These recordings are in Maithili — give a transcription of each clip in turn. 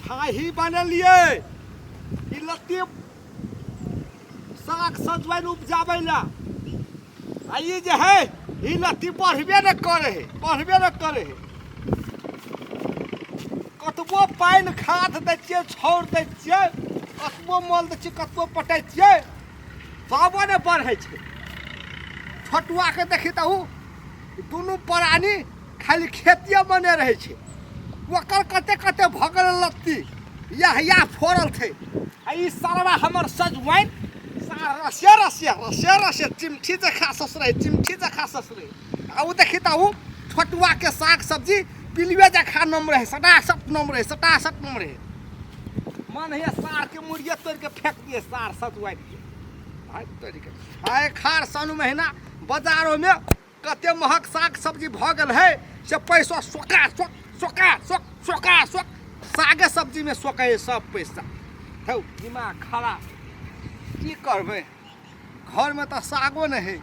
खाही बनेलियै ई लत्ती साग सजमनि उपजाबै लए आ ई जे है ई लत्ती बढ़बे नहि करै है, बढ़बे नहि करै है। कतबो पानि खाद दै छियै, छाउर दै छियै, कतबो मल दै छियै, कतबो पटै छियै, तबो नहि बढ़ै छै। छोटुआके देखी तऽ ओ दुनू प्राणी खाली खेतिए बने रहै छै। ओकर कते कते भऽ गेलै लत्ती, इएह इएह फड़ल छै। आ ई सरवा हमर सजमनि रसे रसे रसे रसे चिमठी जकाँ ससरै, चिमठी जकाँ ससरै। आ ओ देखी तऽ ओ छोटुआके साग सब्जी पिलुए जकाँ नम रहै, सटासट नम रहै, सटासट नम रहै। मन होइए सारके मुड़िए तोड़िके फेंक दिए सार सजमनिके। भाइ तोड़िके आइ खार साउन महीना बाजारोमे कते महग साग सब्जी भऽ गेल है से पैसा सोका सोक सोका सोक सोका सोक सागे सब्जीमे सोकै है सब पैसा। हौ दिमाग खराब, की करबै? घरमे तऽ सागो नहि है।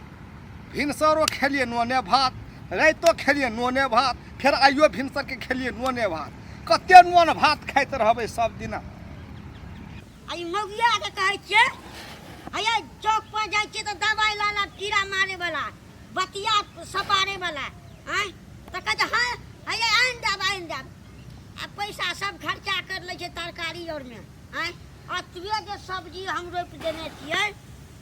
भिनसरो खेलियै नोने भात, रातिओ खेलियै नोने भात, फेर आइयो भिनसरके खेलियै नोने भात। कते नोन भात खाइत रहबै सब दिना? आ ई मौगिया के कहै छियै, हैया चौक पर जाइ छियै तऽ दवाइ लऽ लाब कीड़ा मारे वाला, बतिया सपारे वाला। आँय तऽ कहै छै हँ हैया आनि देब, आनि देब। आ पैसा सब खर्चा कर लै छै तरकारी आरमे। आँय अतबे जे सब्जी हम रोपि देने छियै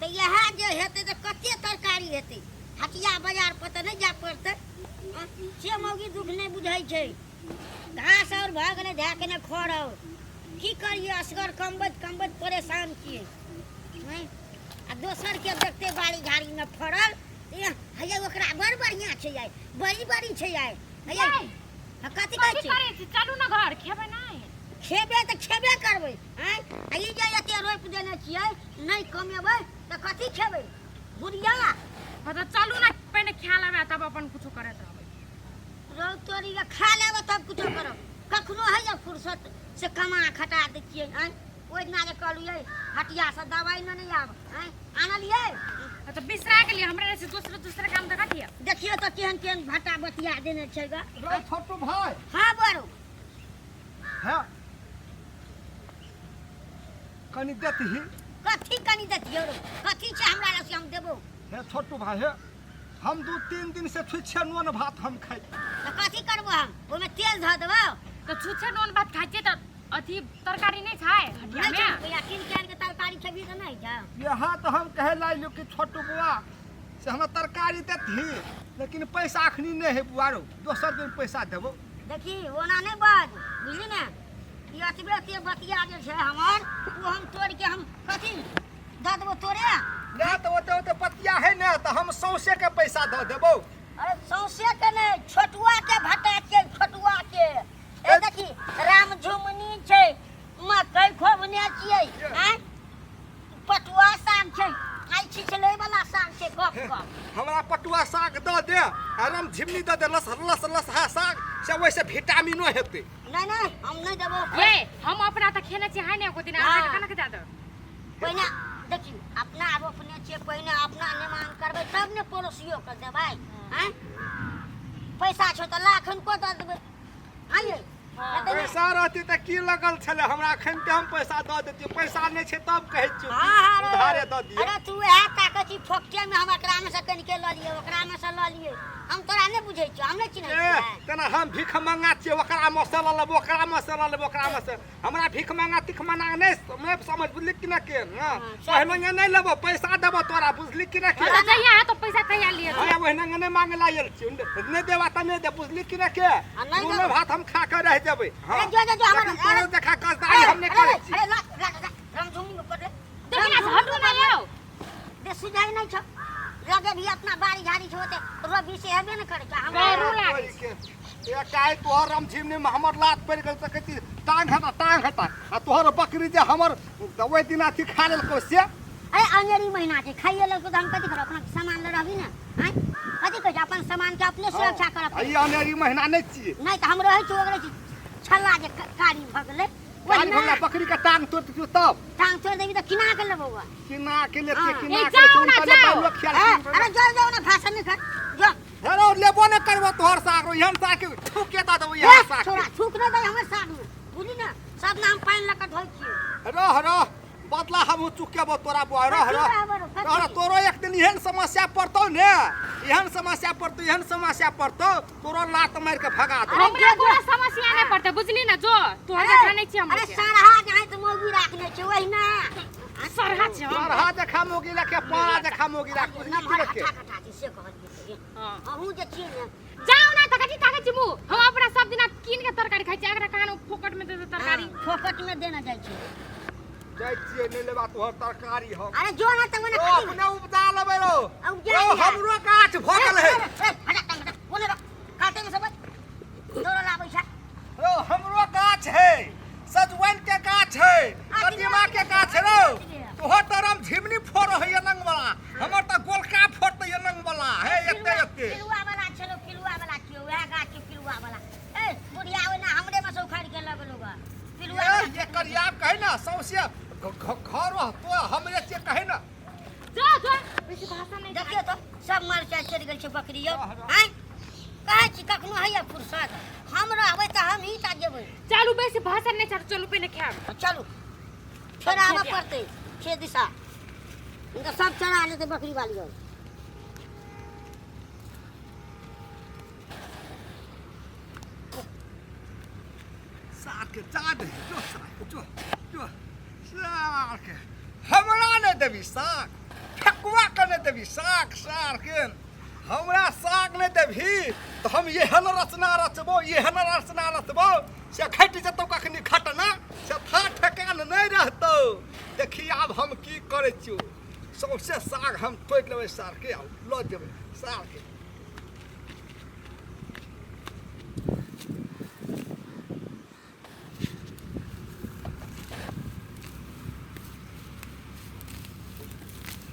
तऽ इएह जे हेतै तऽ कते तरकारी हेतै? हटिया बाजार पर तऽ नहि जाय पड़तै। से मौगी दुख नहि बुझै छै। घास आओर भऽ गेलै धए के ने खर आओर की करियै, असगर कमबैत कमबैत परेशान छियै। आ दोसरके देखते बाड़ी झाड़ीमे फड़ल हैया ओकरा बड़ बढ़िआँ छै आइ, बड़ी बड़ी छै आइ। हैया कथी कहै छी? करै छी? चलू ने घर, खेबै नहि? खेबै तऽ खेबे करबै। आँय आ ई जे एते रोपि देने छियै, नहि कमेबै तऽ कथी खेबै बुढ़िया? हँ तऽ चलू ने, पहिने खा लेबै तब अपन कुछो करैत रहबै। रौ तोरी के, खा लेबै तब कुछो करब। कखनो होइए फुर्सत से कमा खटा दै छियै? आँय ओहि दिना जे कहलियै हटियासँ दवाइ नेने आब, आँय आनलियै? तऽ बिसरा गेलियै हमरा से दोसर दोसर काम तऽ कथी? देखियौ तऽ केहन केहन भाटा बतिया देने छै ग। रौ छोटू भाय। हाँ बरू। हाँ कनि देतही। कथी कनि देतियौ रौ? कथी छै हमरा लग से हम देबौ? हे छोटू भाय, हे हम 2-3 दिन से छुच्छे नोन भात हम खाइ। तऽ कथी करबो हम? ओहिमे तेल धऽ देबौ? तऽ छुच्छे नोन भात खाइ छियै तऽ अथी तरकारी नहि छै हटिया नहि छै में? रुपैआ, कीन के आनि के तरकारी खेबही तऽ नहि छै। यहाँ तऽ हम कहे लाइलू कि छोटू बुआ से हमरा तरकारी देतही, लेकिन पैसा अखनी नहि है बुआ रौ, दोसर दिन पैसा देबो। देखी ओना नहि बाज, बुझली ने? ई अतबे ते बतिया जे छै हमर, ओ हम तोड़ि के हम कथी दऽ देबो तोरे? नहि तऽ ओते ओते पतिया है ने तऽ हम सौंसे के पैसा दऽ देबो। अरे सौंसे के नहि, छोटुआ के भटा के, छोटुआ के। ए देखी राम झुमनी छै, मकई खोबने छियै, आँय पटुआ साग छै, आइ छिछलै वाला साग छै। गप गप हमरा पटुआ साग दऽ दे आ राम झिमनी दऽ दे, लस लस लसहा साग से ओहिसँ विटामिनो हेतै। नहि नहि हम नहि देबो। ये हम अपना तऽ खेने छी है ने एको दिन, अहाँके केना के दऽ देब? पहिने देखियौ अपना रोपने छियै, पहिने अपना निमान करबै तब ने पड़ोसियो के देबै। आँय पैसा छौ तऽ लाख हुनको दऽ देबै। आँय पैसा रहतै तऽ की लगल छलै हमरा? एखन तऽ हम पैसा दऽ देतियै, पैसा नहि छै तब कहै छियौ कि हाँ रे। उधारे दऽ दिअ। अरे तू उएह ताकै छी फोकटे में, हम एकरा में से कनिके लऽ लियै, ओकरा में से लऽ लियै। हम तोरा नहि बुझै छियौ, हम नहि चिन्है ए छियै। तेना हम भीख मंगा छियै, ओकरा मे से लऽ लेबै, ओकरा मे से लऽ लेबै, ओकरा मे से। हमरा भीख मंगा तीख मंगा नहि नहि समझ, बुझली कि नहि के? हाँ पहिने नहि लेबो, पैसा देबो तोरा, बुझली कि नहि के? तऽ जहिया है तो पैसा तहिया लिए। अरे ओहिना नहि मांगे ला आयल छियौ, नहि देबा तऽ नहि दे, बुझली कि नहि के? आ नहि नूनो देबो। भात हम खा के रहि जेबै। हाँ अरे जो जो जो हमर लेकिन तोरो देखा कसदारी हम नहि करै छी। अरे ला ला ला रामझुमनी में पड़ले। देखी ना, हटू ना यौ। दे सुझाई नहीं छौ, लगे भी अपना बाड़ी झाड़ी छौ ओते रबी से हेबे ने करै छौ हमरा। पैरो लागै के एकटा आइ तोहर रमझिमनी में हमर लात पड़ि गेल तऽ कहै छी टांग हटा, टांग हटा। आ तोहर बकरी जे हमर ओहि दिन अथी खा लेलकौ से? अरे अंगेरी महीना छै, खाइए लेलकौ तऽ हम कथी करब? अपना सामान लऽ रहबी ने? आँय कथी कहै छै, अपन सामान के अपने सुरक्षा करब। आ ई अनेरी महीना नहि छियै। नहि तऽ हम रहै छी ओकरे छी छल्ला जे कारी भऽ गेलै कारी भऽ गेलै, बकरी के टांग तोड़ि देतियौ तब? टांग तोड़ि देबी तऽ किना के लेबौ? किना के लेतियै? हाँ। किना ए, के लेतियै, जाउ ना, हुनका ले जाउ। बालो खियाल ए, किन। अरे जाओ जाओ ना, भाषण नहीं कर, जो। हेरो लेबो नहि करबो तोहर साग, एहन साग के थूके दऽ देबो ए, एहन साग के। छोड़ा थूक नहि दे हमर साग में, बुझली ना? सब नाम पानि लऽ कऽ धोइ छियै। रह रह, बदला हमहूँ चुकेबो तोरा बौआ, रह रह रह, तोरो एक दिन एहन समस्या पड़तौ ने, एहन समस्या पड़तौ, एहन समस्या पड़तौ, तोरो लात मारि के भगा देबौ। हमरा कोनो समस्या नहि पड़तै, बुझली ने? जो तोहर जकाँ नहि छियै हम। अरे सरहा जाइत मौगी राखने छै ओहिना। सरहा छै हम। सरहा देखा मौगी रखे, पारा देखा मौगी राख, बुझली की रखे? हट्ठा कट्ठा छै से कहलियै। हँ। अहूँ जे छियै ने। जाओ ना तऽ कथी ताकै छी मुँह? हम अपना सब दिना कीन के तरकारी खाइ छी, एकरा कहाँ फोकट में दे दे तरकारी? हाँ, फोकट में देना जाइ छै। जाइ छियै, नहि लेबा तोहर तरकारी हम। अरे जो ना तऽ ओने ओ खाली। अपने उपजा लेबै रौ। उपजा रौ, लिअ। हमरो गाछ भऽ गेल है। हटा टांग हटा, ओने रख, काटे में सब दौड़ल आबै छै। रौ, हमरो गाछ है, सजमनि के गाछ है, कदीमा के गाछ है रौ। तोहर तऽ राम झिमनी फोड़ है नंग वाला, हमर तऽ गोलका फोड़तै नंग वाला है एते एते। पिलुआ वाला छलो, पिलुआ वाला छियो, वएह गाछ छै पिलुआ वाला। ए बुढ़िया ओना हमरे में से उखाड़ के लग लोग पिलुआ ए, वाला। ये करिया कहे ना सौंसे घर रहतो हमरे से कहे ना। जो जो, बेसी भाषा नहीं। देखियो तो सब मरचाइ चढ़ि गेल छै बकरी यौ। आँय कहै छी कखनो होइए फुर्सत? हम रहबै तऽ हमही टा जेबै। चलू, बेसी भाषा नहीं चलू, चलू पहिले खायब। चलू, फेर आबऽ पड़तै छे दिशा, हुनका सब चढ़ा लेतै बकरी वाली और। सार के चाट जो, सार जो जो, सार के हमरा नहि देबी साग, ठकुआ के नहि देबी साग, सार के हमरा साग नहि देबही तऽ हम एहन रचना रचबो, एहन रचना रचबो से घटि जेतौ कखनी घटना से था ठेकान नहि रहतौ। देखी आब हम की करै छियौ, सौंसे साग हम तोड़ि लेबै सार के, आब लऽ जेबै सार के।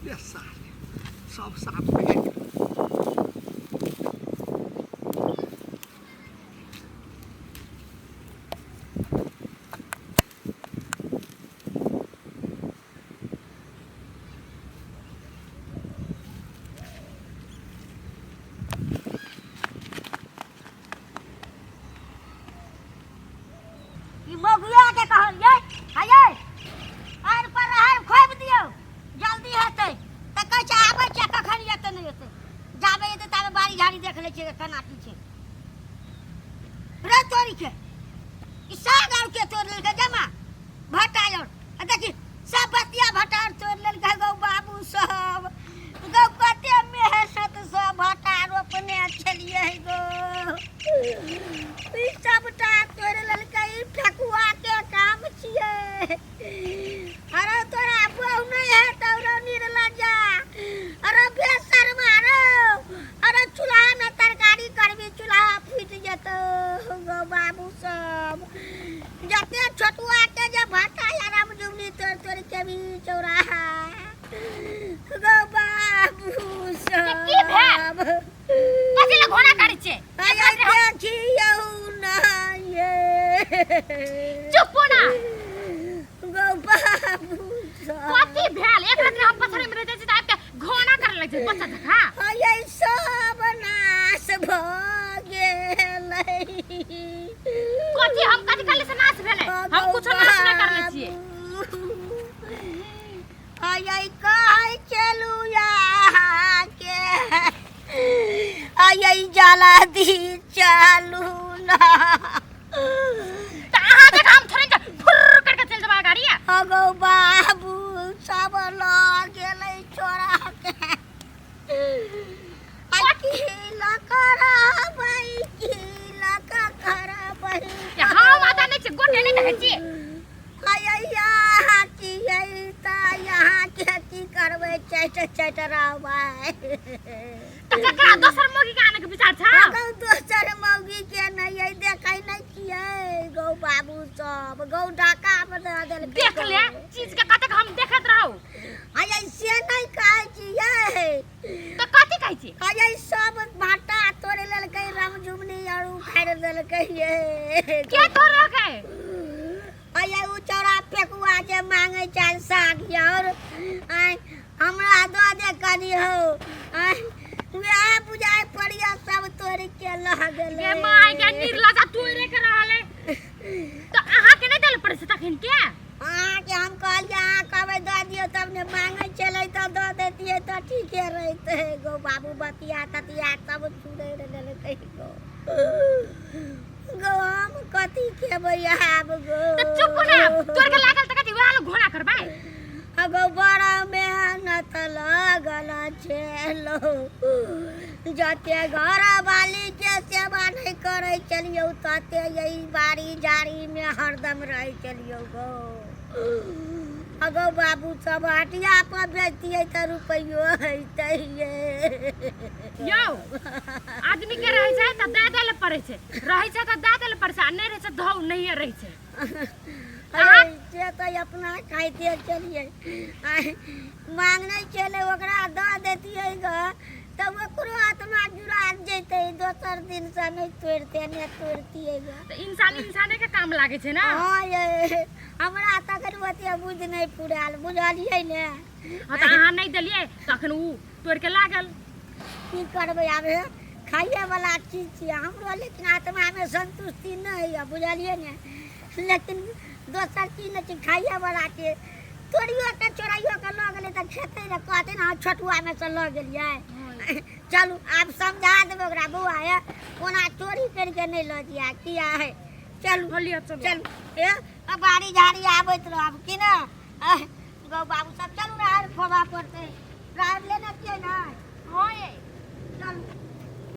ले सार सब साफ भऽ गेल। ई मौगिया के कहलियै हयै आर पर रहर खोबि दियौ, जल्दी हेतै, तऽ कहै छै आबै छै, कखन एतै नहि एतै। जाबे एतै ताबे बाड़ी झाड़ी देख लै छियै केना की छै। रे तोरी के ई साग आर के तोड़ि लेलकै जमा भट्टा आर, आ देखी सब बतिया भट्टा आर तोड़ि लेलकै। गौ बाबू सब गौ, कते मेहनत सब भट्टा रोपने छलियै गो, ई सबटा तोड़ि लेलकै। ई ठकुआ के काम छियै। अरे तोरा बहु नहि हेतौ रौ निर्लज्जा, अरे बेशर्मा रौ, अरे चूल्हा में तरकारी करबी चूल्हा फूटि जेतौ। गौ बाबू सब, जते छोटुआ के जे भाटा आराम जुगनी तोड़ तोड़ के भी चौराहा गौ बाबू सब। की भेल? कथी लए घोड़ा करै छियै? अरे देखियौ ना ये। चुप ना। गौ बाबू सब, कथी भेल? एक रात हम पथरे में रह जाइ छी तऽ आबि के घोड़ा करे लगै छै बच्चा जकाँ। अये सब नाश भऽ गेलै। कथी हम कथी करले से नाश भेलै? हम कुछो नाश नहि करले छियै। अये कहै चलू अहाँके, अये जला दी चलू ना। तऽ अहाँ जकाँ हम थोड़े फुर्र करके चलि जेबै गाड़िया। अगौ बाबू सब लऽ गेलै चोरा के, आ की लऽ कऽ रहबै, की लऽ कऽ करबै? हम आता नहि छी, गोटे नहि देखै छी। अय्या की तऽ यहाँ के की करबै, चैट चैट रहबै। तऽ ककरा दोसर मौगी के आने के विचार छ? गौ दोसर मौगी के नहि अइ, देखै नहि छियै गौ बाबू सब गौ डाका मे दऽ देलकै। देख ले चीज के कतेक हम देखैत रहू। अयै से नहि कहै छियै। तऽ कथी कहै छी? अयै सब भाटा तोड़ि लेलकै रामजुमनी आर उखाड़ि देलकै ये। के तोड़लकै? अयै उ चौरा फेकुआ जे मांगै छै साग और, आँय हमरा दऽ दे कनी हौ, आँय वएह बुझाइ पड़िया सब तोड़ि के लऽ गेलै। गे माय गे, निर्लजा तोड़े के रहल है तऽ अहाँ के नहि देल पड़ै छै बाबू बतिया ततिया तब छुड़ै लेलकै गो। गो हम कथी खेबै आब गो? तऽ चुप ना, तोड़ के लागल तऽ कथी वएह लोग घोड़ा करबै? अगो बड़ा मेहनत लगल छेलो, जते घर वाली के सेवा नहीं करे चलियो तते यही बाड़ी झाड़ी में हरदम रहे चलियो गो। अगो बाबू सब हटिया पर बेचतियै तऽ रुपैयो हेतै। यौ, आदमी के रहै छै तऽ दए दै लए पड़ै छै, रहै छै तऽ दए दै लए पड़ै छै, आ नहि रहै छै धौ नहिए रहै छै। अरे से तऽ अपना खाइते चलियै, मांगने छलै ओकरा दऽ देतियै ग तऽ ओकरो आत्मा जुड़ा जैतै, दोसर दिनसँ नहि तोड़िते नहि तोड़तियै ग। तऽ इंसान इंसाने के काम लागै छै ने। हँ यै, हमरा तखन ओते बुद्धि नहि पुरायल, बुझलियै ने? हँ, तऽ अहाँ नहि देलियै तखन उ तोड़ि के लागल। की करबै आब, हे खाइए वाला चीज छियै हमरो, लेकिन आत्मामे संतुष्टि नहि होइए, बुझलियै ने? लेकिन दोसर चीज नहि छै, खाइए वाला छै, तोड़ियो के चोराइयो के लऽ गेलै तऽ खेतै ने, कहतै ने हँ छोटुआमे सँ लऽ गेलियै। चलू आब समझा देबै ओकरा, बौआ हे ओना चोरी करिके नहि लऽ दिया किया है। चलू। हँ, लिअ चलू। चलू, हे आ बाड़ी झाड़ी आबैत रहब कि ने। आह, गौ बाबू सब, चलू राहड़ खोबा पड़तै, राहड़ लेने छियै ने? हँ यै। चलू।